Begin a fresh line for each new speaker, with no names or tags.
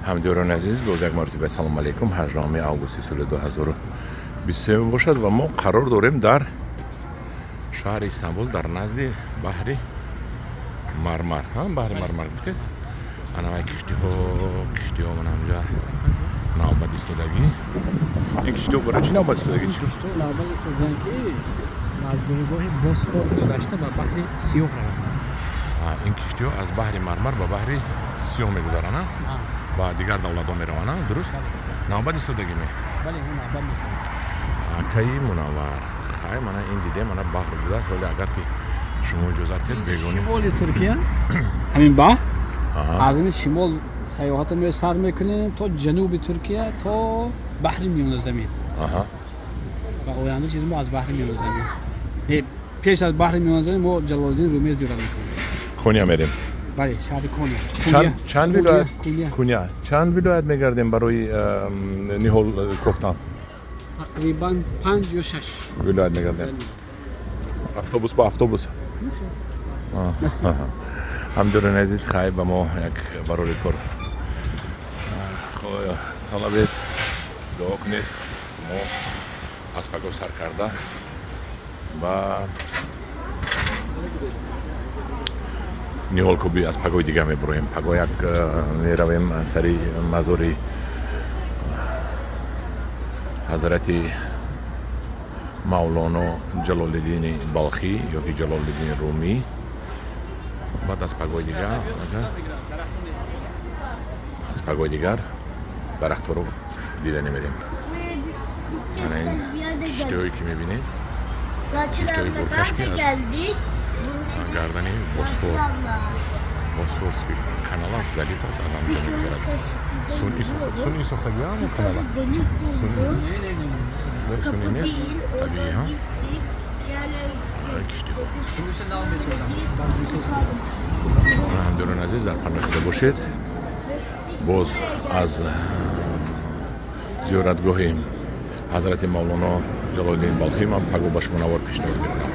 Ҳамдиёрони азиз, боз як маротиба салому алейкум. 18 августи соли 2023 мебошад ва мо қарор дорем дар шаҳри Истанбул, дар назди баҳри Мармар. Баҳри Мармар гуфтед. Анавай киштиҳо ман ҳамҷа навбат истодагӣ. Ин киштиҳо барои чӣ навбат истодагӣ?
Киштиҳо навбат истоданд, ки аз гулӯгоҳи Босфор гузашта ба баҳри Сиёҳ раванд.
Ин киштиҳо аз баҳри Мармар ба баҳри Сиёҳ мегузаранд, ба дигар давлатҳо мераванд, дуруст? Навбат истодагӣ ме?
Бале, навбат мекунанд.
Акаи Мунаввар, хай, мана ин дидем, мана баҳр будааст. Вале агар ки шумо иҷозат диҳед, бегонӣ.
Шимоли Туркия ҳамин баҳр. Аз ин шимол саёҳата сар мекунем то ҷануби Туркия, то баҳри Миёназамин. Ва оянда чиз мо аз баҳри Миёназамин, пеш аз баҳри Миёназамин мо Ҷалолиддин Румия зиёрат мекунем.
Коня мерем?
Бале, шаҳри Коня.
Чанд вилоят? Куня. Чанд вилоят мегардем барои ниҳол кофтан?
Тақрибан панҷ ё шаш
вилоят мегардем. Автобус ба автобус. Ҳамдиёрони азиз, хай, ба мо як барори кор талабед, дуо кунед. Мо аз паго сар карда ба ниҳолкӯбӣ аз пагои дигар мебуроем. Паго як меравем сари мазори ҳазрати Мавлоно Ҷалолиддини Балхӣ ёки Ҷалолиддини Румӣ. Баъд аз пагои дигар дарахтҳоро дида намерем. Ана ин киштиҳое ки мебинед, киштиҳои боркаш, ки аз гардани Босфор, Босфорский канал аст, залив аст, аз ҳамҷо мегузарад. Сунъӣ сохтагӣ ҳамо канала? Сунъӣ нест, табиӣ ҳа киштиҳо. Ҳамдиёрони азиз, дар паноҳи Худо бошед. Боз аз зиёратгоҳи ҳазрати Мавлоно Ҷалолиддин Балхӣ ман паго ба шумо навор пешниҳод мекунам.